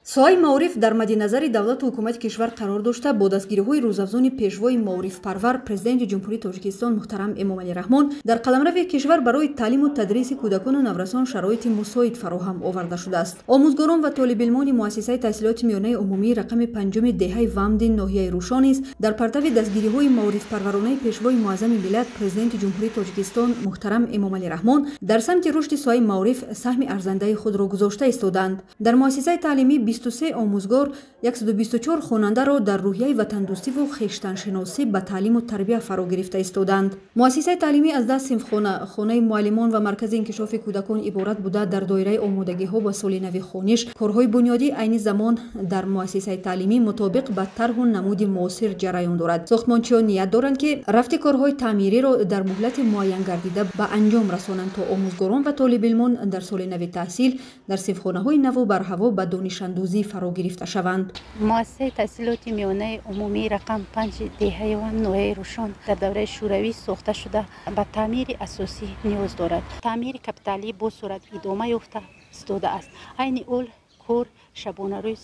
Соҳаи маориф дар мадди назари давлату ҳукумати кишвар қарор дошта, бо дастгириҳои рӯзафзуни пешвои маорифпарвар, Президенти Ҷумҳурии Тоҷикистон муҳтарам Эмомалӣ Раҳмон, дар қаламрави кишвар барои таълиму тадриси кӯдакону наврасон шароити мусоид фароҳам оварда шудааст. Омӯзгорон ва толибилмони муассисаи таҳсилоти миёнаи умумии рақами панҷуми деҳаи Вамди ноҳияи Рӯшон низ дар партави дастгириҳои маорифпарваронаи пешвои муаззами миллат, Президенти Ҷумҳурии Тоҷикистон муҳтарам Эмомалӣ Раҳмон, дар самти рушди соҳаи маориф саҳми арзандаи худро гузошта истодаанд. Дар муассисаи таълимӣ 23 омӯзгор 124 хонандаро дар рӯҳияи ватандӯстиву хештаншиносӣ ба таълиму тарбия фаро гирифта истодаанд. Муассисаи таълимӣ аз 10 синфхона, хонаи муаллимон ва маркази инкишофи кӯдакон иборат буда, дар доираи омодагиҳо ба соли нави хониш корҳои бунёдӣ айни замон дар муассисаи таълимӣ мутобиқ ба тарҳу намуди муосир ҷараён дорад. Сохтмончиён ният доранд, ки рафти корҳои таъмириро дар муҳлати муайянгардида ба анҷом расонанд, то омӯзгорон ва толибилмон дар соли нави таҳсил дар синфхонаҳои наву барҳаво ба донишандӯзӣ фаро гирифта шаванд. Муассисаи таҳсилоти миёнаи умумии рақам 5 деҳаи Вам ноҳияи Рӯшон дар давраи шӯравӣ сохта шуда, ба таъмири асосӣ ниёз дорад. Таъмири капиталӣ бо суръат идома ёфта истодааст. Айни ҳол кор шабонарӯз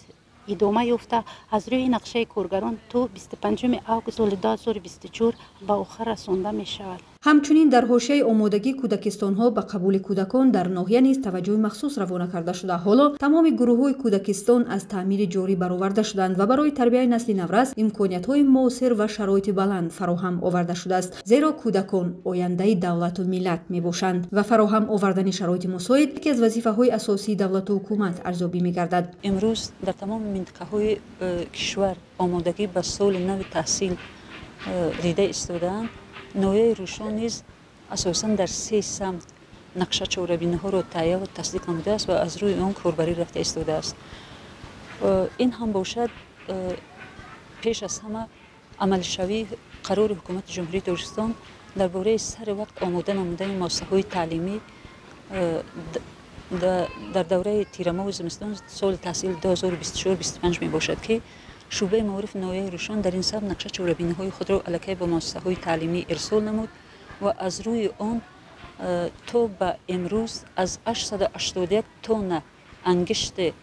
идома ёфта, аз рӯи нақшаи коргарон то 25 август соли 2024 ба охир расонда мешавад. Ҳамчунин дар ҳошияи омодагии кӯдакистонҳо ба қабули кӯдакон дар ноҳия низ таваҷҷӯҳи махсус равона карда шуда, ҳоло тамоми гурӯҳҳои кӯдакистон аз таъмири ҷорӣ бароварда шуданд ва барои тарбияи насли наврас имкониятҳои муосир ва шароити баланд фароҳам оварда шудааст, зеро кӯдакон ояндаи давлату миллат мебошанд ва фароҳам овардани шароити мусоид яке аз вазифаҳои асосии давлату ҳукумат арзёбӣ мегардад. Имрӯз дар тамоми минтақаҳои кишвар омодагӣ ба соли нави таҳсил дида истодаанд. Ноҳияи Рӯшон низ асосан дар се самт нақша чорабиниҳоро таҳия ва тасдиқ намудааст ва аз рӯи он корбарӣ рафта истодааст. Ин ҳам бошад, пеш аз ҳама амалишавии қарори Ҳукумати Ҷумҳурии Тоҷикистон дар бораи сари вақт омода намудани муассисаҳои таълимӣ дар давраи тирамоҳу зимистон соли таҳсили 2024-25 мебошад, ки шӯъбаи маорифи ноҳияи Рӯшон дар ин самт нақша чорабиниҳои худро аллакай ба муассисаҳои таълимӣ ирсол намуд ва аз рӯи он то ба имрӯз аз 881 тонна ангишти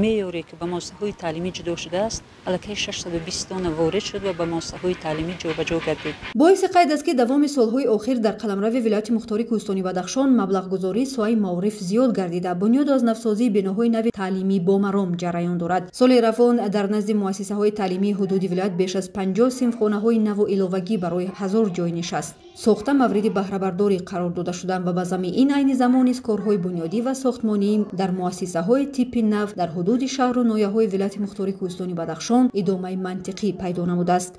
меъёре, ки ба муассисаҳои таълимӣ ҷудо шудааст, аллакай 620 тонна ворид шуд ва ба муассисаҳои таълимӣ ҷобаҷо гардид. Боиси қайд аст, ки давоми солҳои охир дар қаламрави вилояти мухтори Кӯҳистони Бадахшон маблағгузории соҳаи маориф зиёд гардида, бунёду аз навсозии биноҳои нави таълимӣ бомаром ҷараён дорад. Соли равон дар назди муассисаҳои таълимии ҳудуди вилоят беш аз 50 синфхонаҳои наву иловагӣ барои 1000 ҷой нишаст сохта мавриди баҳрабардорӣ қарор дода шуданд ва ба замми ин айни замон низ корҳои бунёдӣ ва сохтмонӣ дар муассисаҳои типи нав дар ҳудуди шаҳру ноҳияҳои вилояти мухтори Кӯҳистони Бадахшон идомаи мантиқӣ пайдо намудааст.